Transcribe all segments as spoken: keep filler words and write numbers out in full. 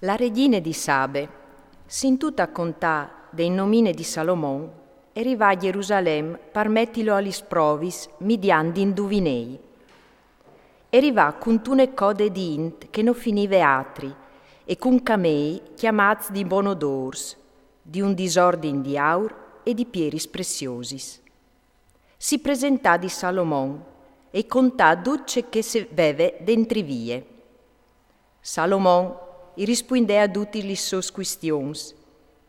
La regjine di Sabe, sintuta contâ de nomine di Salomon, e rivà a Gjerusalem par metilo a lis provis midiant di induvinei. E rivà cuntune code di int che no finive atri, e cun camei cjamâts di bonodôrs, di un disordin di aur e di pieris pretiosis. Si presentà di Salomon e i contà dut ce che se veve dentri vie. Salomon i rispuindè a dutis lis sôs cuistions,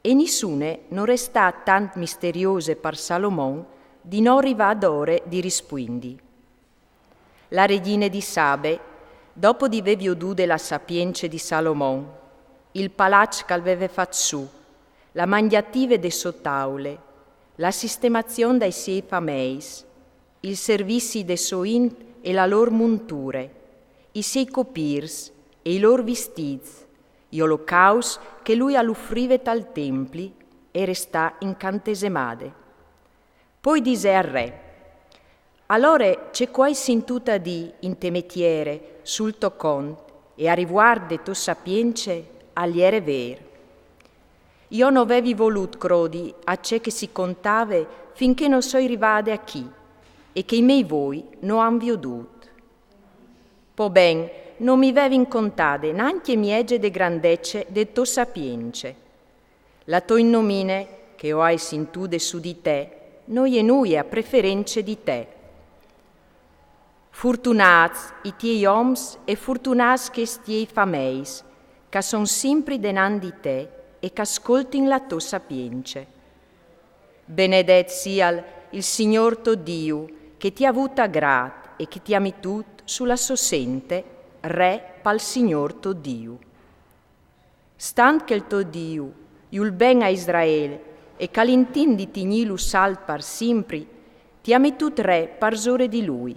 e nissune no restà tant misteriose par Salomon di no rivâ adore di rispuindi. La regjine di Sabe, dopo di vê viodude la sapience di Salomon, il palaç che al veve fat sù, la mangjative de sô taule, la sistemazion dai siei fameis, il servizi de sô int e la lôr munture, i siei copîrs e i lôr vistîts, i olocausts che lui al ufrive tal templi, e restà incantesemade. Po i disè al re: Alore ce che o ai sintuta dî inte mê tiere sul to cont e a rivuart de tô sapience al jere vêr. Jo no vevi volût crodi a ce che si contave fin che no soi rivade achì e che i miei voi no àn viodût. Po ben, no mi vevin contade nancje mieze de grandece de tô sapience. La tô innomine, che o ai sintude su di te, no je nuie a preference di te. Furtunâts i tiei oms e furtunâts chês tiei fameis, che a son simpri denant di te e che a scoltin la tô sapience. Benedet sial il Signôr to Diu, che ti à vût a grât e che ti à mitût su la sô sente re pal Signôr to Diu. Stant che il to Diu i ûl ben a Israel e che al intint di tignîlu salt par simpri, ti à mitût re parsore di lui,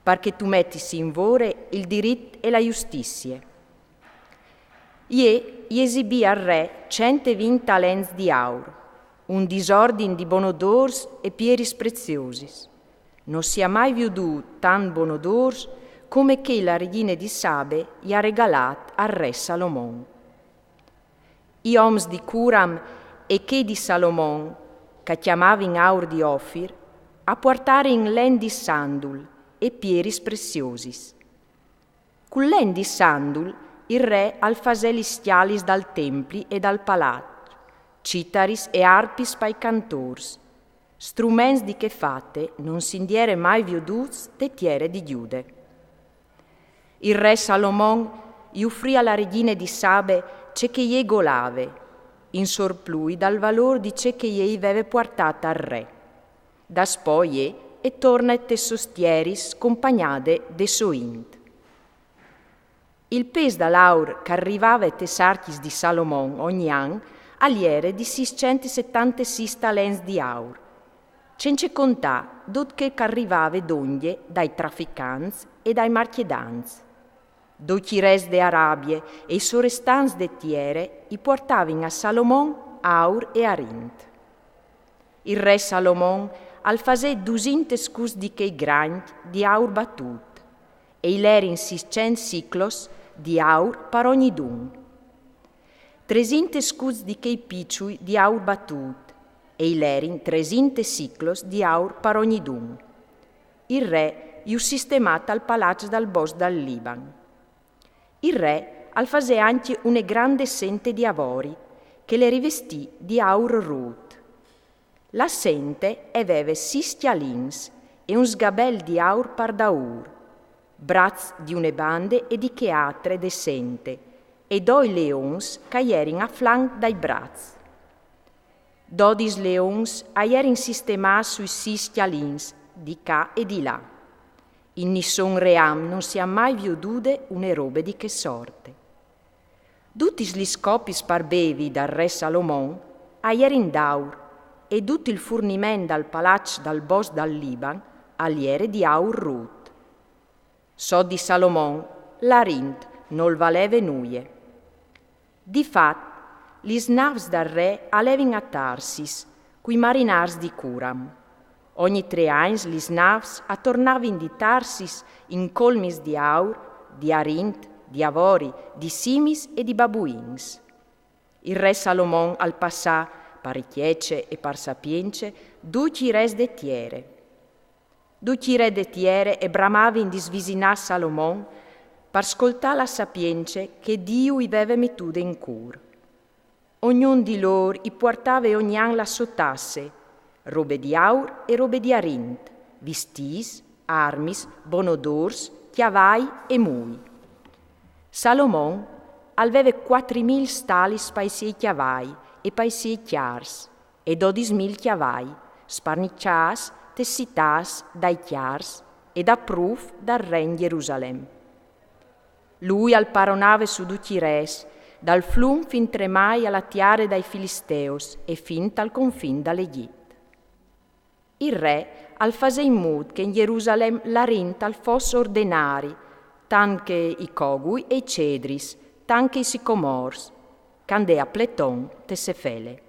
par che tu metis in vore il dirit e la justizie. Jê i esibì al re cent e vint talents di aur, un disordin di bonodôrs e pieris pretiosis. No si à mai viodût tant bonodôrs come chei che la regjine di Sabe i à regalât al re Salomon. I oms di Curam e chei di Salomon, che a cjamavin aur di Ofir, a puartarin len di sandul e pieris pretiosis. Cul len di sandul il re al fasè lis scjalis dal templi e dal palaç, citaris e arpis pai cantôrs, struments di chê fate no si 'nd jere mai viodûts te tiere di Gjude. Il re Salomon i ufrì a la regjine di Sabe ce che jê golave, in sorplui dal valôr di ce che jê i veve puartât al re. Daspò jê e torne tes sôs tieris compagnade de sô int. Il pês dal aur che al rivave tes arcjis di Salomon ogni an al jere di sîscent e setantesîs talents di aur, cence contâ dut chel che al rivave dongje dai traficants e dai marcjedants. Ducj i rês de Arabie e i sorestants de tiere i puartavin a Salomon aur e arint. Il re Salomon al fasè dusinte scuts di chei grancj di aur batût, e i lerin sîscent siclos di aur par ognidun. Tresinte scuts di chei piçui di aur batût, e i lerin tresinte siclos di aur par ognidun. Il re ju sistemà tal palaç dal bosc dal Liban. Il re al fasè ancje une grande sente di avori, che le rivestì di aur rût. La sente e veve sîs scjalins e un sgabel di aur par daûr, braç di une bande e di chê altre de sente, e doi leons che a jerin a flanc dai braçs. Dodis leons a jerin sistemâts sui sîs scjalins, di ca e di là. In nissun ream no si à mai viodude une robe di chê sorte. Dutis lis copis par bevi dal re Salomon a jerin d'aur, e dut il furniment dal palaç dal bosc dal Liban al jere di aur rût. Sot di Salomon, l'arint nol valeve nuie. Di fat, lis nâfs dal re a levin a Tarsis, cui marinârs di Curam. Ogni trê agns lis nâfs a tornavin di Tarsis in colmis di aur, di arint, di avori, di simis e di babuins. Il re Salomon al passà, par richiece e par sapience, ducj i res de tiere. Ducj i re de tiere e bramavin di svisinâ Salomon par scoltâ la sapience che Diu i veve metude in cûr. Ognun di lôr i puartave ogni an la sô tasse, robe di aur e robe di arint, vistîts, armis, bonodôrs, cjavai e mûi. Salomon al veve cuatri mil stalis pai siei cjavai e pai siei cjars, e dodis mil cjavai, sparniçâts tes citâts dai cjars e daprûf dal re in Jerusalem. Lui al paronave su ducj i res, dal flum fin tremai a la tiere dai Filisteus e fin tal confin dal Egjit. Il re al fasè in mût che in Jerusalem l'arint al fos ordenari, tant che i cogui e i cedris, tant che i sicomors, ch'andè a pleton te Sefele.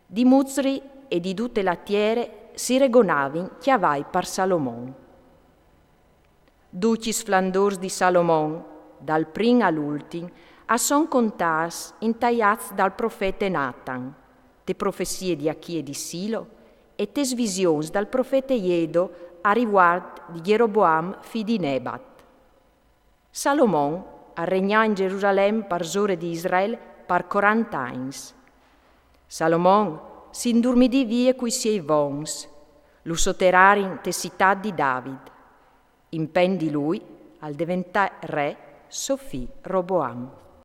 Di Muzri e di dute la tiere si regonavin cjavai par Salomon. Ducj i sflandôrs di Salomon, dal prin al ultin, a son contâts intai ats dal profete Natan, te profezie di Achie di Silo e tes visions dal profete Jedo a rivuart di Jeroboam fi di Nebat. Salomon al regnà in Jerusalem parsore di Israel par cuarante agns. Salomon si indurmidì vie cui siei vons, lu soterarin te citât di David. Impen di lui al deventà re so fi Roboam.